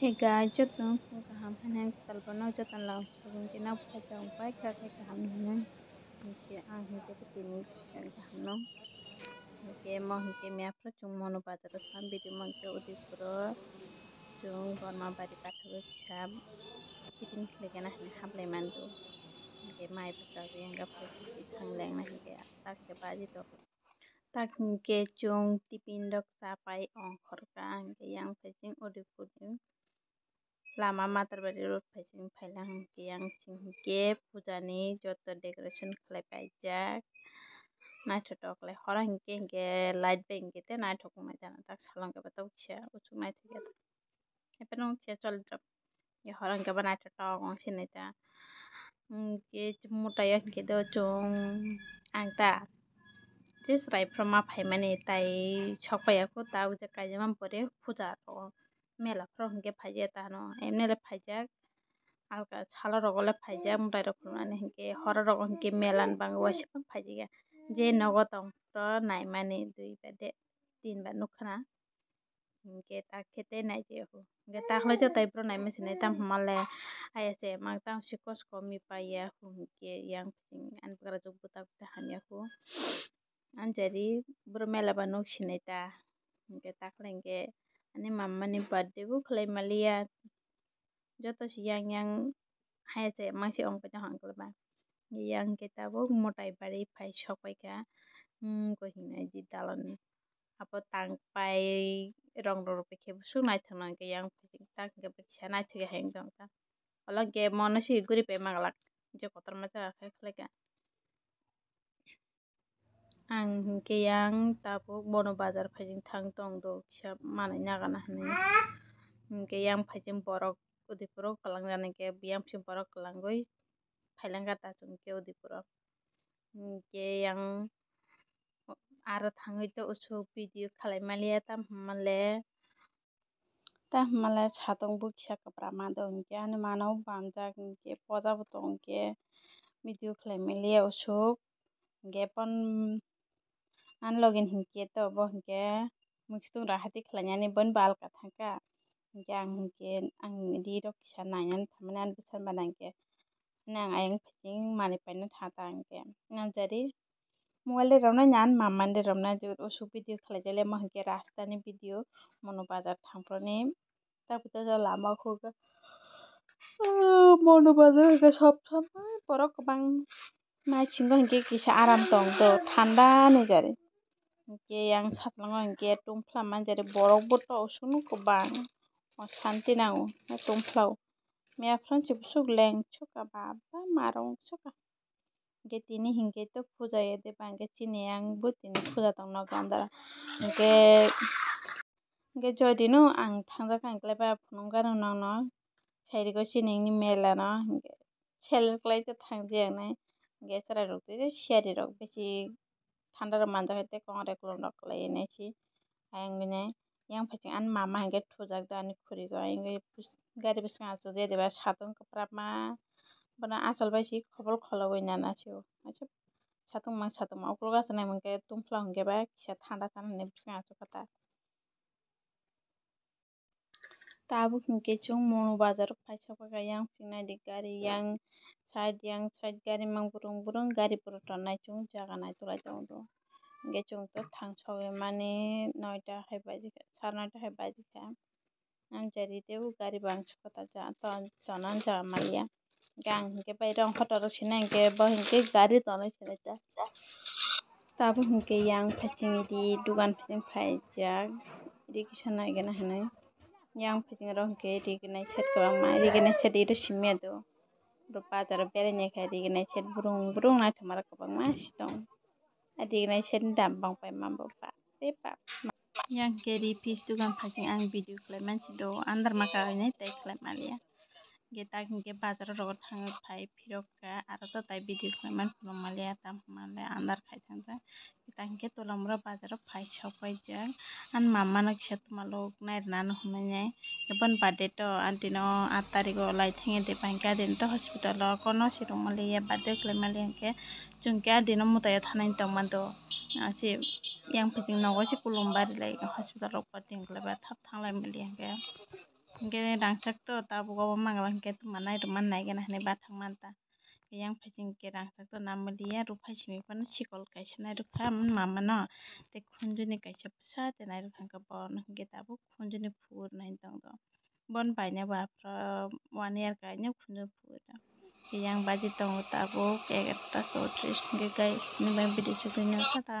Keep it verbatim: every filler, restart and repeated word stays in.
Hey guys, joto no phung kaham, hai hai kwtal bono joto no lang phung khe nang phai tong pai kha khe kaham hinwi. Hinkhe ang hinkhe tini kaham no. Hinkhe mo hinkhe mia phuru chwng Monu bazar o thang video mankhe Udaipur o chwng Borma bari pathagwi kisa picnic khlai gana hinwi hablai mando. Hinkhe mai bwsajwi ang phai thang lengna hinkhe tak khe baji tongo. Tak hinkhe chwng tiffin rok cha pai ongkhorkha, hinkhe yang phai chwng Udaipur ni lama Matarbari road phai chwng phailang hinkhe yang chwng hinkhe puja ni joto decoration khlai paijak. Naithotok khlai horo hinkhe hinkhe light bai hinkhe tei naithok wngnai jana tak salon khe tabuk kisa usuk naithok ya. Ephano khe choli drop. Ye horo hwnkhe bo naithotok wng sinai ta. Hwnkhe mwtai o hwnkhe do chwng ang ta je chwrai phano ma phaimani tai sok phaiya kho ta ujak kaijama pore puja rogo mela phoro hwnkhe phaiya ta hwno emnele phaijak alka salo rogo le phaijak mwtai rok phunuknani hwnkhe horo rogo hwnkhe mela ni bagwi uaisa phano phaijakya je nogo tong phoro naimani dui ba de tin ba nukha na. Hinkhe tak khe tei nai je ho. Hinkhe tak lai tei tai bro nai mese nai tam hwnma le ayase mang tang si kos komi paiya ho hinkhe yang ani bwkrajwk buta buta hamya ho. Anjari bro mela ba nuk sinai ta. Hinkhe tak lai hinkhe ani mama ni birthday bo khlai maliya. Joto se yang yang haya se mangsi ong paida hang khe ba. Yang khe tabuk mwtai bari phai sok pai kha. Hmm, ko hinai di dalan. Abo tang pai rong rong pai khe busuk naithok nang khe yang phai tak khe kisa naithok hai wng tong kha. Olo khe mono se guri pai manglak. Je kotorma jaga khe khlai kha. Ang hinkhe yang tabuk bono bazar phaijing thang tong do kisa manwi nagana hinwi. Hinkhe yang phaijing borok Udaipuro kwlangjani hinkhe yang phaijing borok kwlangwi phailangkha ta chwng khe Udaipuro. Hinkhe yang aro thangwi to usuk video khlai maliya tam hwnmale. Ta hwnmale satung bo kisa kwbra ma do hinkhe ani mano bamjak hinkhe poja bo tong khe video khlai maliya usuk hinkhe pon ani logi ni hinkhe to bo hinkhe muikhwtwng rah hati khlainani boni bo alka thangkha hinkhe ang hinkhe ang ri rok kisa nainani thammani ani bwskango ba nangkhe ani ang ayang phaising manwi paina thang ta hinkhe nangjari. Mobile de romnai ni ani mama de romnai je usuk video khlai jale mo hinkhe rasta ni video mono bazar thangphro ni ta pita ja lama khuga mono bazar hinkhe sob sob borok kwbang naisingo hinkhe kisa aram tong do thanda ni jari hinkhe yang satlango hinkhe tungphla manjari borok bo to usuk no kwbang santi nango tungphla o mia phran se busuk leng suka baba marung suka. Hinkhe tini hinkhe to puja ya de ba hinkhe chini yang bo tini puja tong nogo andar hinkhe hinkhe joy dino ang thangjak ang khlai ba phunukgano nokno sairigo chini mela no hinkhe sel khlai khe thangjak nai hinkhe chwrai rok tei siyari rok bisi thanda rok manjak hai tei kongrai kwlwng rok kwlai nai se ayang nai yang phaising ani mama hinkhe thujak do ani khuri o gari bwskango achuk ya de ba satung kwprapma. Bono achol bai se khobol kholo bai nana se o. Satung mang satung mang ukuluk achuk nai mangkhe tungphla hwnkhe ba kisa thanda chana hinwi bwskango achuk kha ta. Tabuk hwnkhe chwng Monu bazar o paisa paikha yang phiknai di gari yang side yang side gari mang burung burung gari bwrwi tongnai chwng jaga nai tonglaio. Hwnkhe chwng to thang sogwi mani noita hai baji kha, sar noita hai baji kha. Ang jari teibo gari bangsa kota ja-, ton-, tona jaga maliya. Hingke ang hingke bai rong kotor rok sinai hingke bo hingke gari tonwi sinai ta. Tabuk hingke yang phaising di dogan phaising phaijak. Ri kisa naigena hinui. Yang phaising rok hingke riginai set kwbangma, riginai set iro simi ya do. Ro bazaro beraina khe riginai set brung brung naithoma rok kwbangma si tong. Riginai set ni dam bang pai ma bo ba. Tei ba. Yang ke ri fish dogan phaising ang video khlai mansi do, andar ma ka hinui tei khlai maliya. Hingke tak hingke bazar o rogo thangwi phai phirok kha, aro to tai video khlai man phano maliya, tamo hwnmale andar khai thangjak. Tak hingke tola mura bazar o phai sok paijak. Ani mama no kisa tuma lok nai rwna ano hwnwi nai. Eboni birthday to aunty no aat tarikh o lai thangya de, pahingke adin to hospital o kono sirok maliya, birthday khlai maliya hingke chwng khe adin o mwtai o thanai tongma do. Asi yang phaising nogo se kulum bari lai hospital rok pating khlai ba thap thanglai maliya hingke. Hwnkhe rangchak to tabuk obo mangala hwnkhe tongma nairwkma naigena hinwi bathang manta. Yang phai chwng khe rangchak to namaliya, rwphai simi phano sikol kaisa nairwkha mama no. Tei khunjuni kaisa bwsa tei nairwkha hwnkhe bono hwnkhe tabuk khunjuni phur nai tongdo. Bon baina bo aphro one year kaino khunju phur. Yang baji tongo tabuk egarta chowtris hwnkhe guys, nini bai video sukdini tata.